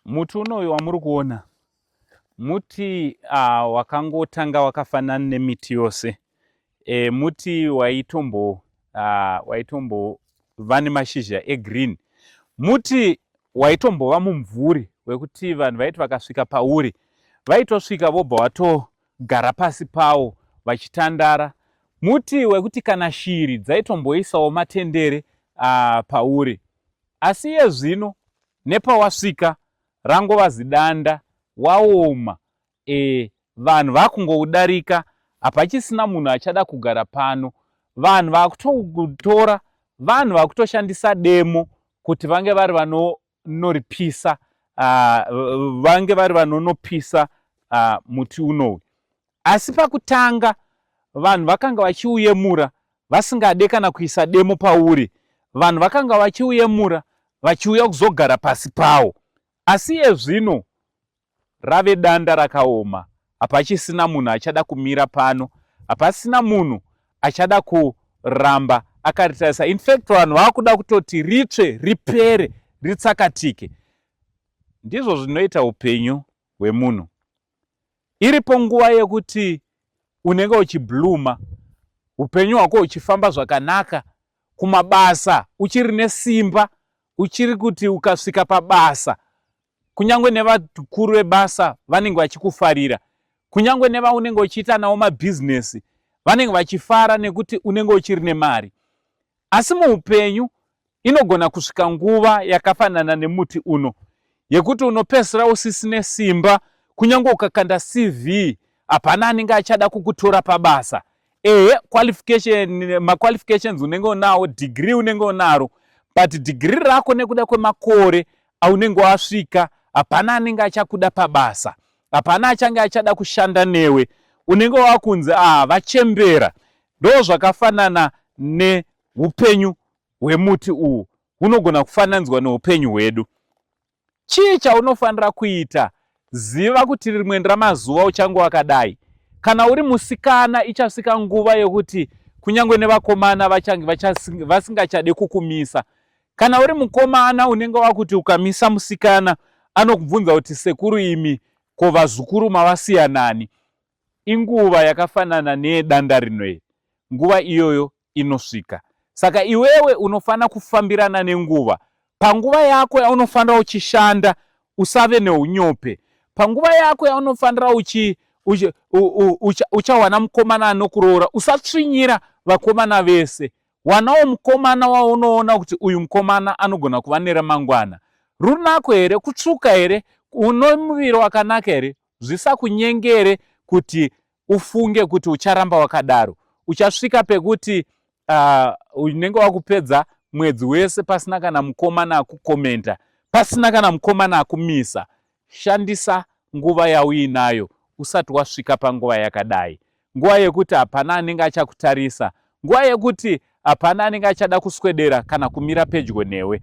Muti unoyu wamuri kuona muti wakangotanga wakafanana nemiti yose. Muti waitombova nemashizha egreen. Muti waitombova mumvuri wekuti vanhu vaiti vakasvika pauri vaitosvika vobva vatogara pasi pawo vachitandara. Muti wekuti kana shiri dzaitomboisawo matendere pauri. Asi iye zvino nepawasvika rangova zidanda waoma e, vanhu vakungoudarika hapachisina munhu achada kugara pano. Vanhu vakutotora, vanhu vakutoshandisa demo kuti vange vari vanonoripisa vange vari vanonopisa muti unoyu. Asi pakutanga vanhu vakanga vachiuyemura vasingade kana kuisa demo pauri. Vanhu vakanga vachiuyemura vachiuya kuzogara pasi pawo. Asi iye zvino rave danda rakaoma, hapachisina munhu achada kumira pano, hapasina munhu achada kuramba akaritarisa. In fact vanhu vakuda kutoti ritsve, ripere, ritsakatike. Ndizvo zvinoita upenyu hwemunhu. Iripo nguva yekuti unenge uchibluma, upenyu hwako huchifamba zvakanaka, kumabasa uchiri nesimba, uchiri kuti ukasvika pabasa kunyange nevakuru vebasa vanenge vachikufarira, kunyange nevaunenge uchiita navo mabhizinesi vanenge vachifara nekuti unenge uchiri nemari. Asi muupenyu inogona kusvika nguva yakafanana nemuti uno yekuti unopedzisira usisine simba, kunyange ukakanda CV hapana anenge achada kukutora pabasa. Ehe, qualification, maqualifications unenge unawo, degree unenge unaro, but degree rako nekuda kwemakore aunenge wasvika hapana anenge achakuda pabasa, hapana achange achada kushanda newe. Unenge wakunzi ah, vachembera. Ndo zvakafanana neupenyu hwemuti uwu, hunogona kufananidzwa neupenyu hwedu. Chii chaunofanira kuita? Ziva kuti rimwe ramazuva uchange wakadai. Kana uri musikana, ichasvika nguva yekuti kunyange nevakomana vachange vasingachade kukumisa. Kana uri mukomana, unenge wakuti ukamisa musikana anokubvunza kuti sekuru imi, ko vazukuru mavasiya nani? Inguva yakafanana neyedanda rino iri. Nguva iyoyo inosvika. Saka iwewe unofanira kufambirana nenguva. Panguva yako yaunofanira uchishanda, usave neunyope. Panguva yako yaunofanira uchi, uchi, ucha, uchawana mukomana anokuroora, usatsvinyira vakomana vese. Wanawo mukomana waunoona kuti uyu mukomana anogona kuva neramangwana. Runako here? Kutsvuka here? Uno muviri wakanaka here? Zvisakunyengere kuti ufunge kuti ucharamba wakadaro. Uchasvika pekuti unenge wakupedza mwedzi wese pasina kana mukomana akukomenta, pasina kana mukomana akumisa. Shandisa nguva yauinayo usati wasvika panguva yakadai. Nguva yekuti hapana anenge achakutarisa, nguva yekuti hapana anenge achada kuswedera kana kumira pedyo newe.